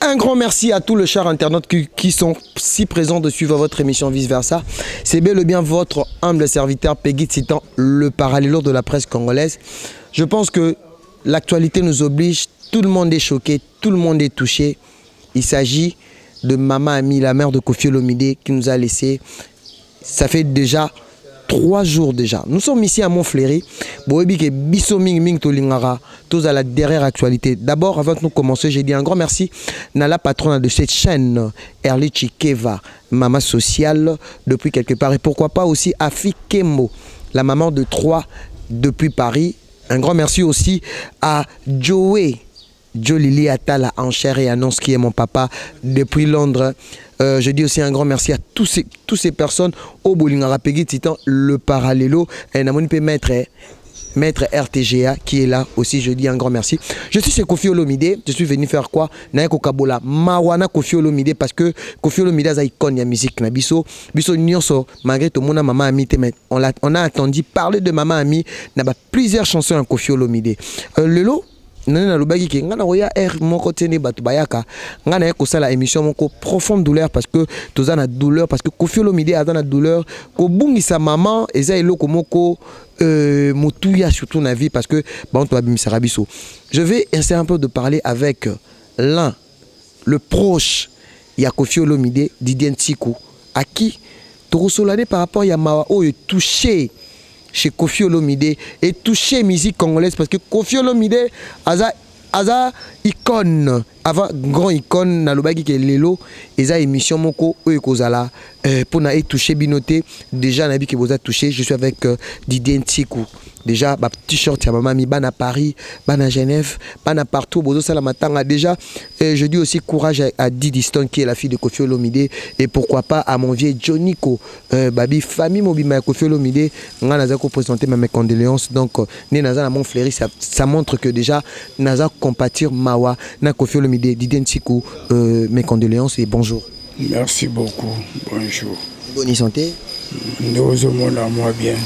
Un grand merci à tous les chers internautes qui sont si présents de suivre votre émission Vice Versa. C'est bel et bien votre humble serviteur Peggy Titan, le parallélo de la presse congolaise. Je pense que l'actualité nous oblige, tout le monde est choqué, tout le monde est touché. Il s'agit de Mama Ami, la mère de Koffi Olomide, qui nous a laissé. Ça fait déjà 3 jours déjà. Nous sommes ici à Montfleury. Boyebi ke biso mingi mingi tolingaka tozala derrière actualité. D'abord, avant de nous commencer, j'ai dit un grand merci à la patronne de cette chaîne, Erli Chikeva, maman sociale depuis quelque part. Et pourquoi pas aussi Afi Kembo, la maman de trois depuis Paris. Un grand merci aussi à Joey Jolili Atala en chair et annonce qui est mon papa depuis Londres. Je dis aussi un grand merci à tous ces personnes oyo bolingaka Peggy Titan, le parallélo, et namoni pe maître, Maître RTGA qui est là aussi, je dis un grand merci. Je suis chez Koffi Olomide, je suis venu faire quoi? Naye kokabola mawa na Koffi Olomide parce que Koffi Olomide a icône ya musique na biso. Biso nyonso malgré tout mona maman Ami mais on a entendu parler de maman Ami na ba plusieurs chansons en Koffi Olomide. Lelo nani nalobaki ke ngai nakoya aire moko te nde bato bayaka. Ngai naye kosala émission moko profonde douleur parce que toza na douleur, parce que Koffi Olomide aza na douleur. Kobungisa mama eza eloko moko motuya, surtout na vie, parce que banto babimisaka biso. Je vais essayer un peu de parler avec l'un, le proche ya Koffi Olomide, Didier Ntiku, à qui tokosolane par rapport ya mawa oyo touché chez Koffi Olomide et touché musique congolaise, parce que Koffi Olomide aza icône avant grand icône. Nalobaki ke lelo eza émission moko oyo ekozala mpona etouche bino te. Déjà nayebi ke boza touché. Je suis avec Didier Ntiku. Déjà ba t-shirt ya mama mi, bana Paris, bana Genève, bana partout bozosala matanga déjà. Je dis aussi courage à Didi Stone qui est la fille de Koffi Olomide et pourquoi pas à mon vieux Johnny Ko, babi famille mobima ya Koffi Olomide. Nga naza ko présenter mes condoléances. Donc ne naza na Montfleury, ça montre que déjà naza compatir mawa na Koffi Olomide. Didier Ntiku, mes condoléances et bonjour. Merci beaucoup, bonjour. Bonne santé? Nde ozomona mwa bien.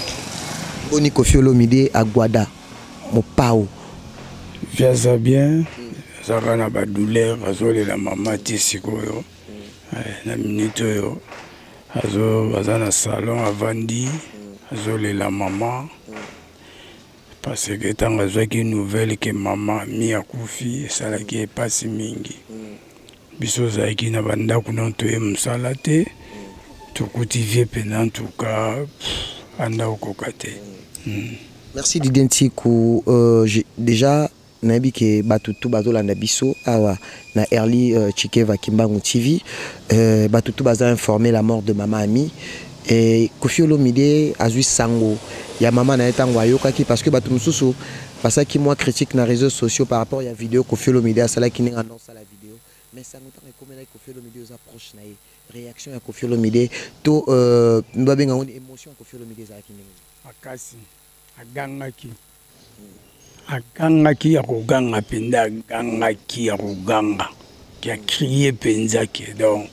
Boni Koffi Olomide Aguada Mopao? Vieux aza bien, azalaka na badouleur, azolela mama ti sikoyo. Na minute oyo aza na salon, avandi, azolela mama parce que ntango azwaki nouvelle ke mama mi akufi, esalaki epasi mingi. Biso ozalaki na bandako nano toye mosala te, tokuti vieux mpenza ntuka anda okoka te. Merci Didier Ntiku. Déjà nayebi ke bato tu bazolanda biso awa na Erli Chikeva Kimbangu TV, bato tu baza informé la mort de mama Ami et Koffi Olomide azwi sango ya mama na ye. Ntango ayokaki, parce que bato mosusu basalaki mwa critique na réseaux sociaux par rapport ya vidéo Koffi Olomide asalaki ndenge annonce la vidéo, mais sango ntango ekomelaki Koffi Olomide oza proche na ye, réaction ya Koffi Olomide to babenga ngo émotion ya Koffi Olomide ezalaki ndenge? Makasi, agangaki, agangaki ya koganga mpenza, agangaki ya koganga, ya crier mpenza ke donc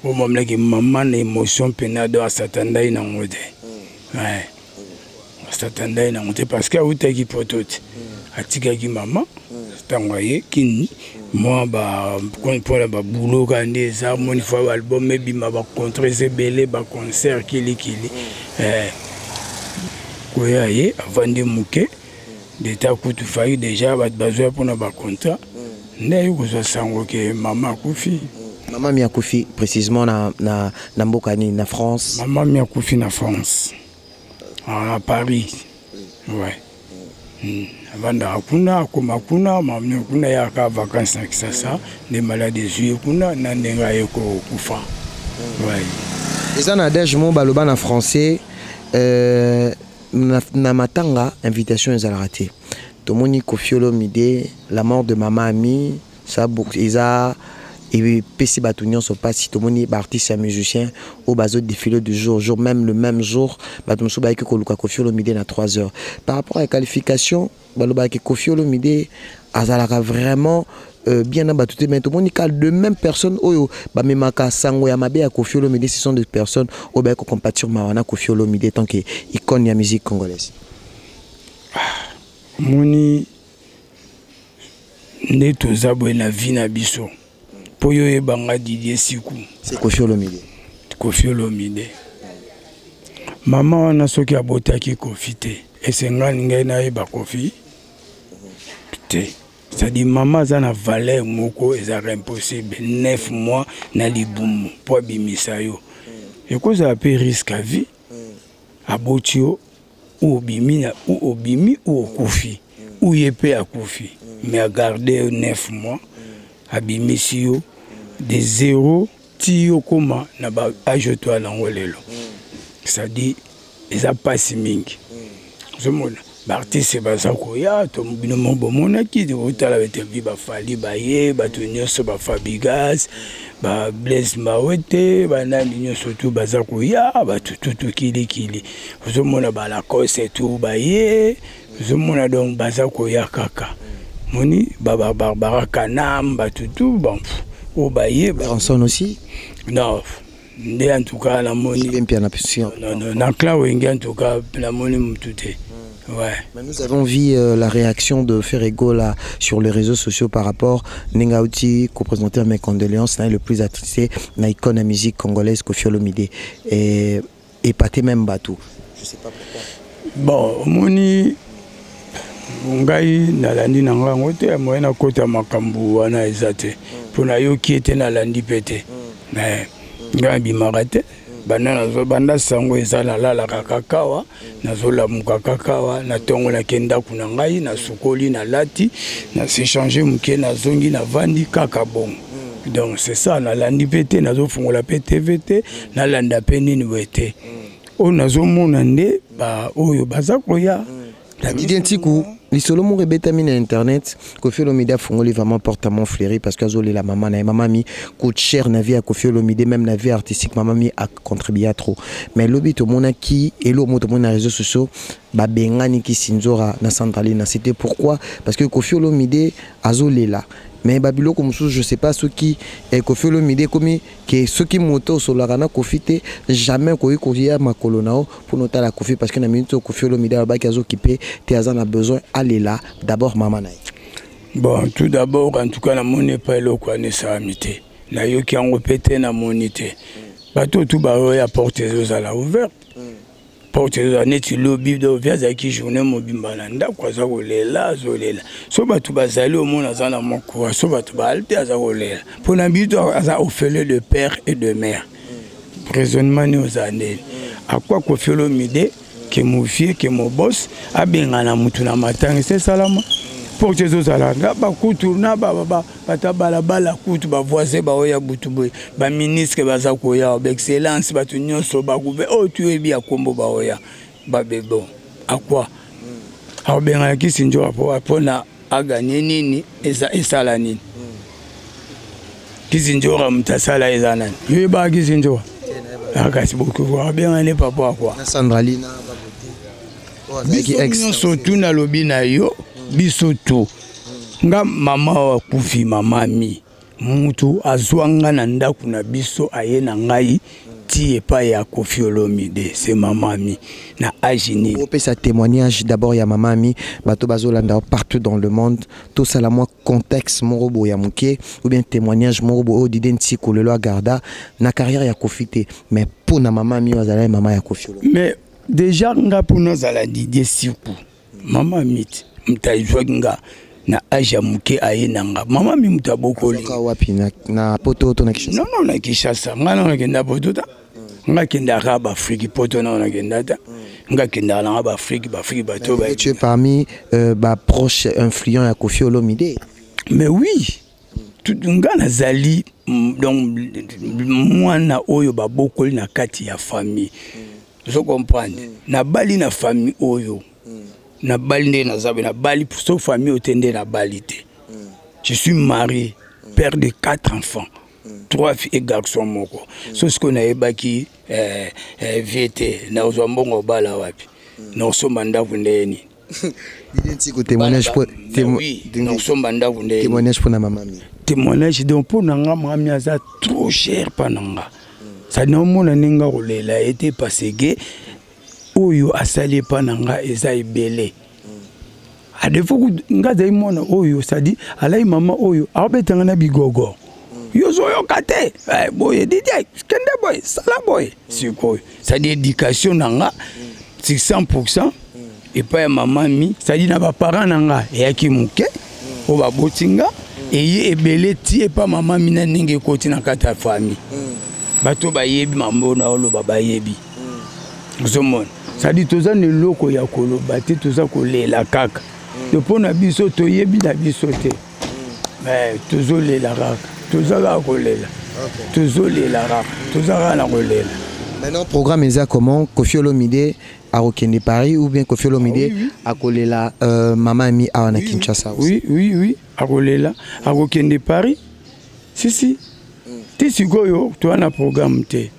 omamelaki mama na émotion mpenza. Donc asatandai nango te, asatandai nango te parce que autaki poto te, atikaki mama ntango aye kini mwa mpona babulo kaka nde eza moni fois baalbum ebima, bacontrat eza ebele, baconcert kilikili. Koya ye avandi moke deta kutu fai déjà bato bazwa mpona bacontrat nde aye kozwa sango ke mama akufi. Mama mi akufi précisément na mboka nini? Na France? Mama mi akufi na France, à Paris, ouais. Avandaka kuna, akoma kuna, mama kuna yaka vacance na Kisasa nde malade ezwi ye kuna na ndenge aye kokufa, ouais. Eza na adage mo baloba na français, na matanga invitation ezalaka te. Tomoni Koffi Olomide, la mort de mama Ami, ça eza epesi bato nyonso mpasi. Tomoni baartiste ya musicien oyo bazodéfile du jour au jour, même le même jour bato mosusu bayaki koluka Koffi Olomide na 3 heures. Par rapport à qualification, balobaki Koffi Olomide azalaka vraiment bien na bato te, mais tomoni ka de même personne oyo bamemaka sango ya mabe ya Koffi Olomide, ce sont des personnes oyo bayaki kocompatir mawa na Koffi Olomide tant que icône ya musique congolaise. Omoni nde toza boye na vie na biso. Mpo yo oyeba nga Didier Siku. C'est Koffi Olomide. Koffi Olomide. Mama wana soki abotaki Koffi te, esengani ngai nayeba Koffi te. C'est-à-dire mama aza na valeur moko ezalaka impossible. 9 mois na libumu mpo abimisa yo. Ekozala mpe risque à vie. Aboti yo ou obimi na ou obimi ou okufi ou ye mpe akufi mais agarde yo 9 mois abimisi yo de zero ti yo okoma na ba age oyo toya nango lelo. C'est-à-dire eza mpasi mingi. Ozomona baartiste baza koya to bino moko bomonaki otala bainterview bafali baye bato nyonso bafabigas ba Blaise Mawete banani nyonso tu baza koya bato tutu kilikili ozomona balacoste tu baye ozomona donc baza koya kaka moni babarbara kanam bato tu bon oyo baye Ranson aussi. Non, nde en tout cas namoni na clan Wenge en tout cas namoni mutu te. Ouais. Mais nous avons vu la réaction de Ferre Gola sur les réseaux sociaux par rapport Nengauti qu'on présentait mes condoléances, le plus attristé na icône de musique congolaise Koffi Olomide et épaté même batou. Je sais pas pourquoi. Bon, omoni ngai nalandi na ngai yango te, moyen nakota makambo wana eza te mpo nayoki ete nalandi mpe te. Mais ngai nabimaka te banda nazo banda sango eza nalalaka kakawa nazolamuka kakawa na ntongo nake ndako na ngai nasukoli nalati nasechange moke nazongi navandi kaka bongo. Donc c'est ça, nalandi mpe te, nazofungola mpe TV te, nalanda mpe nini boye te. Oyo nazomona nde ba oyo baza koya. Didier Ntiku, lisolo moko ebetami na internet, Koffi Olomide afungoli vraiment porte à Montfleury parce que azolela mama na ye. Mama mi coûte cher na vie ya Koffi Olomide, même na vie artistique mama mi a contribué trop. Mais lobi tomonaki elo moto tomoni na réseaux sociaux babengani Kisinzora na Centralina. C'était pourquoi? Parce que Koffi Olomide azolela. Mais babiloko mosusu, je sais pas soki Koffi Olomide komi ke soki moto osololaka na Koffi te, jamais okoki koya makolo na yo mpona otala Koffi, parce que na minute oyo Koffi Olomide alobaki azokipe te, aza na besoin alela d'abord mama na ye. Bon, tout d'abord en tout cas namoni epai eloko wana esalami te, nayoki yango mpe te, namoni te. Bato tu baoya porte ezozala ouverte, porte ezozala neti lobi do vi azalaki journée mobimba na ndako aza kolela, azolela. So bato bazali omona aza na mokuwa, so bato baali te aza kolela. Mpo na biso aza orphelin de père et de mère. Raisonnement ni ozala ndeni akwa Koffi Olomide ke movie ke mobos abengana mutu na matanga se esalama porte ezozala na bakutu na bato ya balabala kutu bavoisin baoya butu boye, baministre baza koya, baexcellence bato nyonso bakuve oyo tuyebi ya kombo baoya babebon akwa akobengana kisi nzoka mpona aganye nini eza esala nini. Kisi nzoka moto asala eza nani? Yo yebaka kisi nzoka akasi bokoki abengani papa akwa biso nyonso tu nalobi na yo biso tu nga mama oyo akufi mama mi mutu azwa nga na ndako na biso aye na ngai ti epai ya Koffi Olomide, c'est mama mi na age nini. Opesa témoignage d'abord ya mama mi, bato bazolanda partout dans le monde, tosala mwa contexte moko boye ya moke ou bien témoignage moko boye oyo Didier Ntiku lelo agarda na carrière ya Koffi te, mais mpo na mama mi oyo azalaki mama ya Koffi Olomide. Mais déjà nga mpo nazala Didier Siku, mama mi ti moto azwaki nga na age ya moke aye na nga mama mi moto abokoli. Azwaka wapi? Na poto to na Kinshasa? Non, non, na Kinshasa. Nga na nakenda poto ta. Nga kendaka ba Afrique poto na nakenda ta. Nga kendaka na ba Afrique, ba Afrique bato ba. Tu es parmi ba proches influents ya Koffi Olomide. Mais oui. Tout nga nazali donc mwana oyo babokoli na kati ya famille. Ozo comprendre? Nabali na famille oyo. Nabali nde naza boye, nabali so famille oyo te nde nabali te. Je suis marié, père de 4 enfants, 3 filles et garçon moko. So sikoyo nayebaki vie te, nakozwa mbongo obala wapi? Nakosomba ndako nde nini? Didier Ntiku, témoignage pour, oui, nakosomba ndako nde nini? Témoignage pour na mama mi. Témoignage donc pour na nga mama mi aza trop cher pa na nga. Ça naomona ndenge akolela ye te parce que oyo asali epa na nga eza ebele. A défaut nga azali mwana oyo, c'est-à-dire alai mama oyo aobetanga na bigogo. Yo ozoyoka te eh, boye Didier, kende boye, sala boye. Sikoyo c'est-à-dire éducation na nga sur 100 epai ya mama mi, c'est-à-dire na baparent na nga eyaki moke, oyo baboti nga eye ebele ti epa mama mi na ndenge ekoti na kati ya famille. Bato bayebi mambo na oloba, bayebi. Ozomona, c'est-à-dire toza na eloko ya koloba te, toza kolela kaka. To mpo na biso toyebi na biso te, mais tozolela kaka, toza kaka kolela, tozolela kaka, toza kaka na kolela. Maintenant, programme eza comment? Koffi Olomide akokende Paris ou bien Koffi Olomide Ah, oui. akolela mama Ami awa na Kinshasa aussi? Oui, akolela, akokende Paris. Si si, ti sikoyo toza na programme te.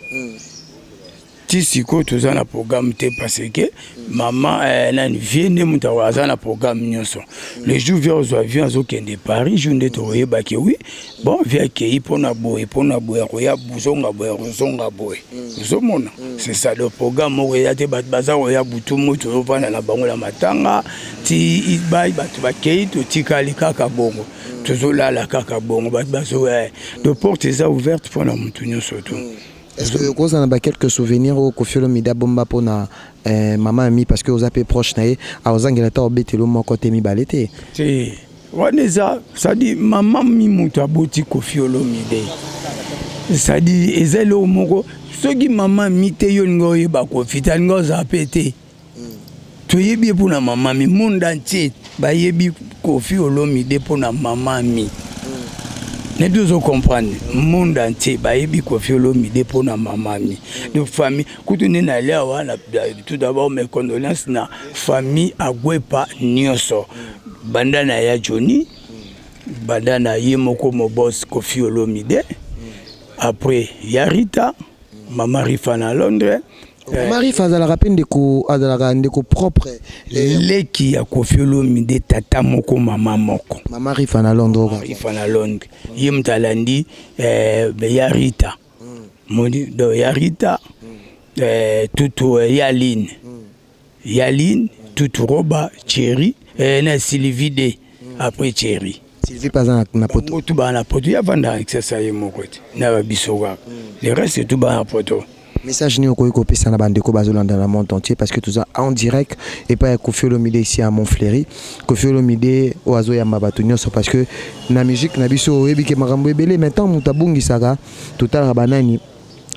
Ti sikoyo toza na programme te, parce que mama nani, vieux nde moto aza na programme nyonso. Le jour vieux ozwa avion, azokende Paris, jour nde tokoyebaki oui, bon, vieux akei mpona boye, mpona boye, akoya zonga boye, akozonga boye. Ozomona, c'est ça le programme moko eya te. Bato baza koya butu moi, tozovanda na bango na matanga ti bai, bato bakei, totikali kaka bongo, tozolala kaka bongo. Bato bazo de porte eza ouverte mpona motu nyonso to. Est-ce que okozala na ba quelques souvenirs oyo Koffi Olomide abomba mpona mama Ami? Parce que oza mpe proche na ye, akozangela ta obetelo moko te, mibale te. Te, wana eza, c'est-à-dire mama mi moto aboti Koffi Olomide, c'est-à-dire eza eloko moko. Soki mama mi te, yo olingi oyeba Koffi te, alingi ozala mpe te. Toyebi ye mpona mama mi. Monde entier bayebi Koffi Olomide mpona mama mi. Nayebi ozo comprendre, monde entier bayebi Koffi Olomide mpona mama mi. Donc famille kutu nde nali awa. Tout d'abord, mes condoléances na famille Agwepa nyonso, banda na ya Johnny, banda na ye moko mobos Koffi Olomide, après ya Rita, mama Rifa na Londres. Mama Rifa azalaka mpe ndeko, azalaka ndeko propre? Leki ya Koffi Olomide, tata moko, mama moko. Mama Rifa na Londres. Rifa na Londres, ye moto alandi ya Rita moni. Donc ya Rita, tutu ya Line, ya Line, tutu Roba, Thierry na Sylvie d après Thierry. Sylvie mpe aza na Poto? Bango tu baa na Poto. Ya vanda Kinshasa ye moko te, na babiso kaka, le reste tu baa na Poto. Message nini okoki kopesa na bandeko bazolanda na monde entier? Parce que toza en direct epai ya Koffi Olomide ici à Montfleury. Koffi Olomide oyo azoyamba bato nyonso, parce que na musique na biso oyebi ke makambo ebele. Maintenant moto abungisaka, totalaka banani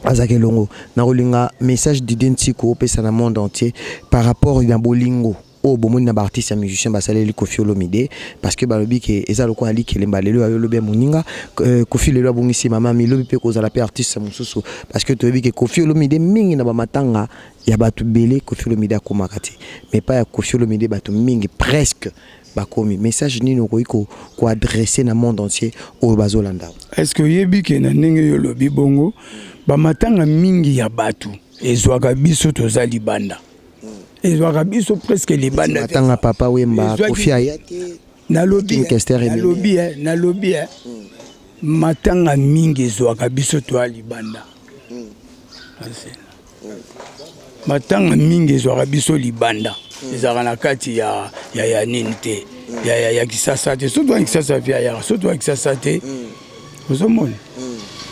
azalaka elongo. Na kolinga message Didie Ntiko opesa na monde entier par rapport na bolingo oyo bomoni na baartiste ya musicien basaleli Koffi Olomide, parce que balobi ke eza lokola likelemba, lelo ayo lobi ya moninga. Koffi lelo abongisi mama mi, lobi mpe kozala mpe artiste mosusu, parce que toyebi ke Koffi Olomide mingi na bamatanga ya bato ebele, Koffi Olomide akomaka te, mais pa ya Koffi Olomide bato mingi presque bakomi. Message nini okoki koadresser na monde entier oyo bazolanda? Est ce que oyebi ke na ndenge oyo olobi bongo, bamatanga mingi ya bato ezwaka biso toza libanda, ezwaka biso presque libanda. Matanga Papa Wemba, Koffi aya te. Nalobi King Kester Emene. Nalobi, nalobi, matanga mingi ezwaka biso toya libanda. Matanga mingi ezwaka biso libanda, ezalaka na kati ya nini te, ya Kisasa te. Soki toya Kisasa, vieux ayaka. Soki toya Kisasa te, ozomona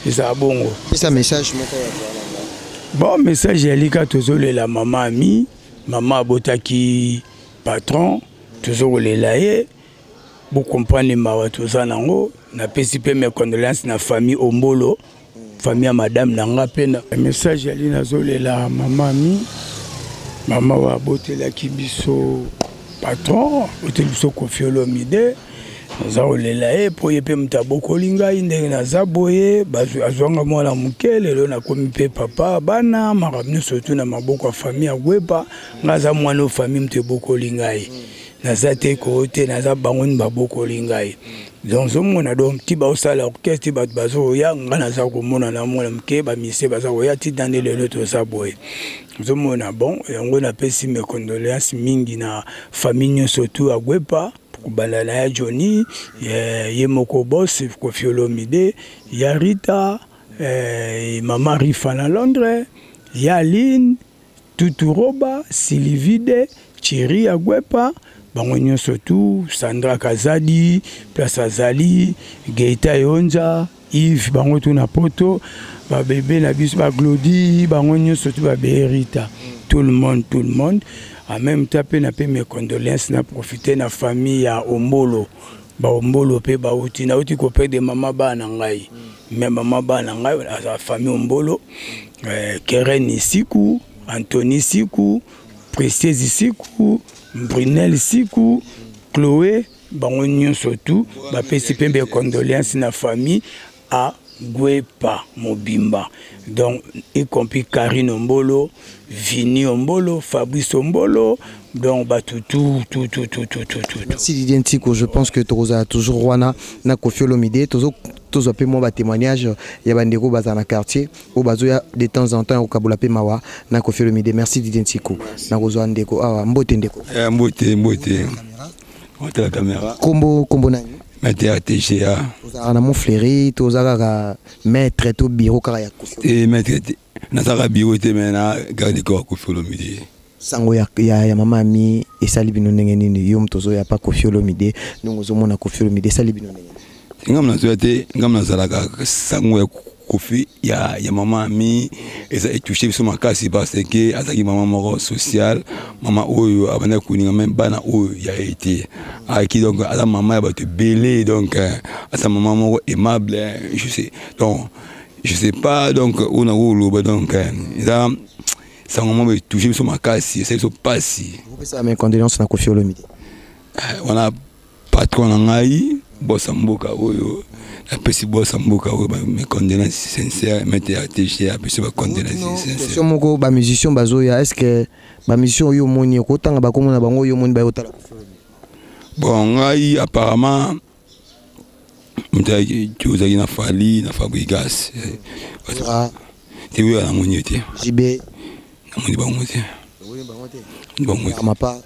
ezala bongo. Pesa message moko ya Bon, message ya lika, tozolela mama Ami, mama abotaki patron, tozokolela ye. Bocomprendre mawa toza nango. Napesi mpe mes condoléances na famille Ombolo, famille ya madame na nga. Mpe na message yali, nazolela mama Ami, mama oyo abotelaki biso patron, aboteli biso Koffi Olomide. Naza kolela ye mpo ye mpe moto abokoli ngai ndenge naza boye. Azwanga mwana moke, lelo nakomi mpe papa bana. Makambo nyonso tu na maboko ya famille Agwepa. Ngai aza mwana oyo famille moto ebokoli ngai. Naza te koo te, naza bango ni babokoli ngai. Donc ozomona, donc ti baosala orchestre, ti bato bazokoya, ngai naza komona na mwana moke, bamisie baza koya, ti nde lelo toza boye. Ozomona, bon, yango napesi mes condoléances mingi na famille nyonso tu Agwepa, kobanda na ya Johnny, ye moko boss Koffi Olomide, ya Rita, mama Rifa na Londres, ya Aline, tutu Roba, Silivide, Thierry Agwepa. Bango nyonso tout, Sandra Kazadi, place azali, Gaëtan Yonja, Yves, bango tout na poto, ba bébé na biso, ba Glody, bango nyonso tout ba Berita. Tout le monde, tout le monde. En même temps, pe na pe mes condoléances na profiter na famille ya Ombolo. Ba Ombolo pe ba uti na uti ko perdre maman ba na ngai. Mais maman ba na ngai aza famille Ombolo. Keren Isiku, Anthony Siku, Précieuse Siku, Brunel Siku, Chloé, bango nyonso tout bapesi mpe mbe condoléance na famille a Gwepa mobimba, donc y compris Karine Ombolo, Vini Ombolo, Fabrice Ombolo, donc bato tout tout tout tout tout tout tout. Merci Didier Ntiko, je pense que tokozala toujours wana na Koffi Olomide, tozo tozwa mpe mwa batémoignage ya bandeko bazala na quartier oyo bazoya de temps en temps ya kokabola mpe mawa na Koffi Olomide. Merci Didier Ntiko. Nakozwa ndeko awa, mbote ndeko. Mbote, mbote. Otala caméra. Kombo, kombo nani? Maître ATGA. Ozalaka na Montfleury to oza kaka maître to bureau kaka ya Koffi? Te, maître te. Nazalaka bureau te, mais na garde corps ya Koffi Olomide. Sango ya mama Ami esali bino ndenge nini? Yo moto ozoya pa Koffi Olomide, ndenge ozomona Koffi Olomide esali bino ndenge nini? Ngam nazoya te, ngam nazalaka sango ya Koffi ya mama Ami eza etouché biso makasi parce que azalaki mama moko sociale, mama oyo abandaki kolinga même bana oyo ya ye te. Ayaki donc aza mama ya bato ebele, donc aza mama moko aimable, je sais, donc je sais pas, donc oyo nakoloba, donc eza sango moko etouché biso makasi, esali biso pasi. Opesa mes condoléances na Koffi Olomide. Wana patron na ngai bosa mboka oyo, napesi bosa mboka oyo mes condoléances sincères, maître ya TG apesi ba condoléances sincères. Question moko, ba musiciens bazoya, est-ce que ba musiciens oyo omoni okotanga bakomona bango oyo omoni bayotala Koffi Olomide? Bon, ngai apparemment moto ozalaki na Fally na Fabregas. Te, oyo namoni ye te. JB? Namoni bango te. Namoni bango te. Bango te. Mapa.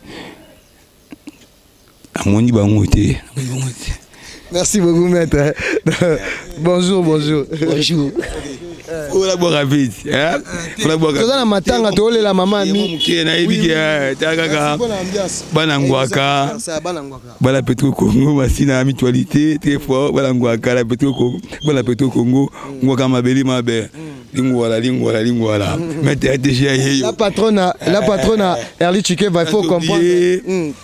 Namoni bango te. Namoni bango te. Merci beaucoup, maître. Bonjour, bonjour. Bonjour. Faut la boire vite, hein? Faut la boire. Toza na matanga tolela mama mi. Moke na yebi ke, ta kaka. Bonne ambiance. Bana ngwaka. Ça, bana ngwaka. Bana Petro Congo, masina mutualité très fort, bana ngwaka la Petro Congo, bana Petro Congo, ngwaka mabeli mabe. Lingwala, lingwala, lingwala. Maître ATG yeyo. La patronne Erli Chikeva, il faut comprendre.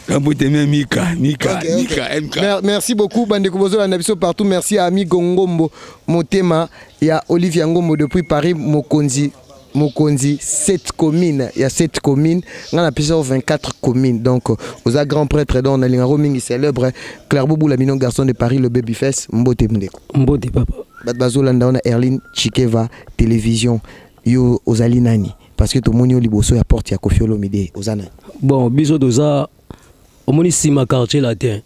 Kambote Mika, Mika, Mika, MK. Merci beaucoup bandeko bozola na biso partout. Merci à Ami Gongombo Motema ya Olivia Ngombo depuis Paris, Mokonzi. Mokonzi, 7 communes, il y a 7 communes, on a plusieurs 24 communes. Donc, aux grand prêtre dont on a mingi célèbre, Claire Boubou, la mignon garçon de Paris, le babyface, Mbote Mdeko. Mbote papa. Bat bazolanda on a Erline Chikeva télévision, yo ozali nani? Parce que tout le monde liboso ya porte ya Koffi Olomide, ozana. Bon, biso doza omoni sima quartier latin.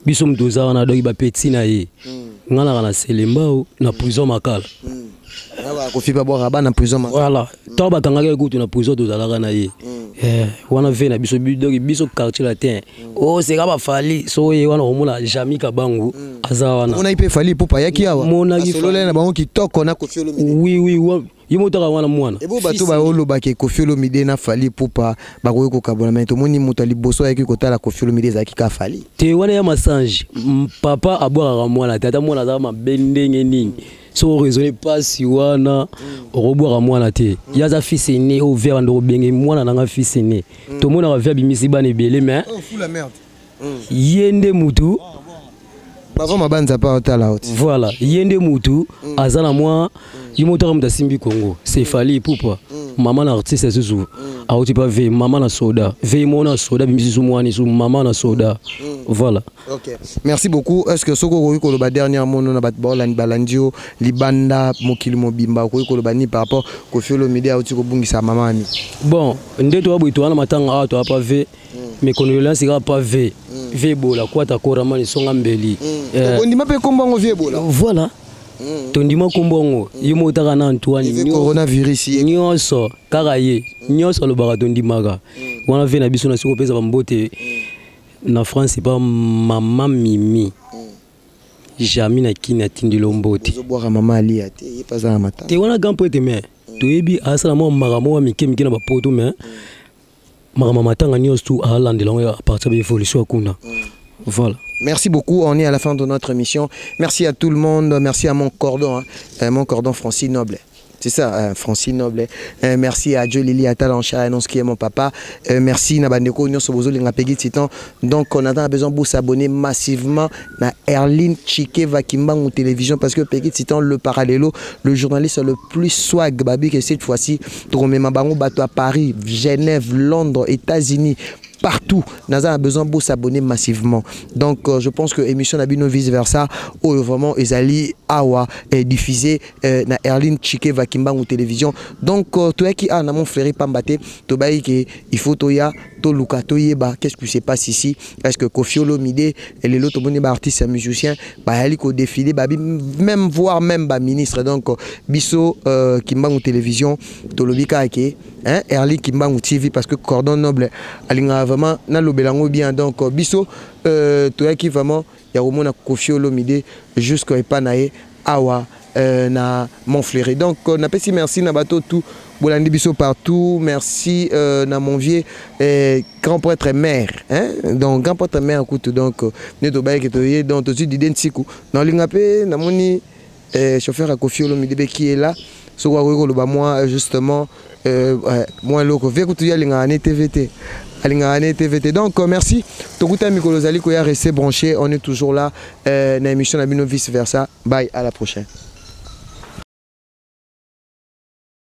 Biso mdoza wana doki ba petit na ye. Ngana na Selembao na prison Makala. Awa Koffi ba boire ba na prison Makala. Voilà, to ba kangaka kutu na prison tozalaka na ye. Wana ve na biso doki biso quartier latin. Oh, c'est ba Fally, so ye wana omona Jami Kabangu aza wana. On a ipe Fally Ipupa yaki awa. Mona ki Solo na bango kitoko na Koffi Olomide. Oui, oui, ye motaka wana mwana. Ebo bato ba olobaka Koffi Olomide na Fally Ipupa bakoki kokabola, mais tomoni moto ya liboso ayaki kotala Koffi Olomide ezalaki ka Fally. Te, wana ya masange. Papa abwakaka mwana te, ata mwana azalaka mabe ndenge nini. So raisonner pasi wana okobwaka mwana te. Ye aza fils aîné oyo vieux bando kobenge mwana nanga fils aîné. Tomonaka vieux abimisi bana ebele, mais Oh, fou la merde. Ye nde mutu Bava mabanza pa otala oti. Voilà, ye nde mutu aza na mwa ye moto aka mutu asimbi Congo, c'est Fally Ipupa. Mama na artiste susu auti pa ve mama na soda ve mona soda bimisi su mwani su mama na soda. Voilà. OK. Merci beaucoup. Est-ce que soko okoki koloba dernier mot na bat balandi balandio libanda mokili mobimba okoki koloba ni par rapport Koffi Olomide auti kobungisa mama Ami? Bon, nde to abuito wana matanga awa to apa ve mes condoléances ika pa ve ve bola kwata korama ni songa mbeli. Ondima pe kombo ngo vie bola. Voilà. Tondima kombo ngo ye motaka na Antoine Eve coronavirus ye. Nyonso kaka ye nyonso alobaka tondimaka wana ve na biso na siko pesa bambote na France pa mama Mimi jamais na kini atindilo mbote. Ozobwaka mama Alia te, ye mpe aza na matanga. Te, wana grand prêtre, mais toyebi asala mwa makambo mwa mike mike na bapoto, mais Makambo matanga nyonso tu alandela yango à partir ya évolution ya kuna. Voilà. Merci beaucoup, on est à la fin de notre émission. Merci à tout le monde, merci à mon cordon, hein, mon cordon Francis Noble. C'est ça, Francis Noble. Merci à Joe Lili Atalancha, annonce qui est mon papa. Merci na bandeko nyonso bozo linga Peggy Titan. Donc on a besoin de s'abonner massivement na Erline Chikeva Kimbangu Télévision parce que Peggy Titan le parallélo, le journaliste le plus swag babi que cette fois-ci to bango bato à Paris, Genève, Londres, États-Unis, partout. Naza a besoin de s'abonner massivement. Donc je pense que émission na bino vice versa oyo vraiment ezali awa est diffusée na Erline Chikeva Kimbangu Télévision. Donc toi qui a na mon frère Pambate tobayi que il faut toya toluka toyeba qu'est-ce qui se passe ici. Est-ce que Koffi Olomide et les autres boni ba artistes et musiciens ba yali ko défiler ba même voire même ba ministre. Donc biso Kimbangu Télévision tolobika ke hein Erline Kimbangu TV parce que cordon noble alinga vraiment na lobelango bien. Donc biso toyaki vraiment ya komona Koffi Olomide jusqu'à epa na ye awa na Montfleury. Donc napesi merci na bato tout bolandi biso partout. Merci na mon vieux grand prêtre maire, hein? Donc grand prêtre maire kutu. Donc ne tobayaki toye donc tozwi dide ntsiku na olinga mpe namoni chauffeur ya Koffi Olomide be qui est là soki akoki koloba moi justement ouais, moi eloko vie kutu ye alingaka ne TV te, alingaka ne TV te. Donc merci tokuta mikolo ozali koya, rester branché, on est toujours là na émission na bino vice versa. Bye, à la prochaine.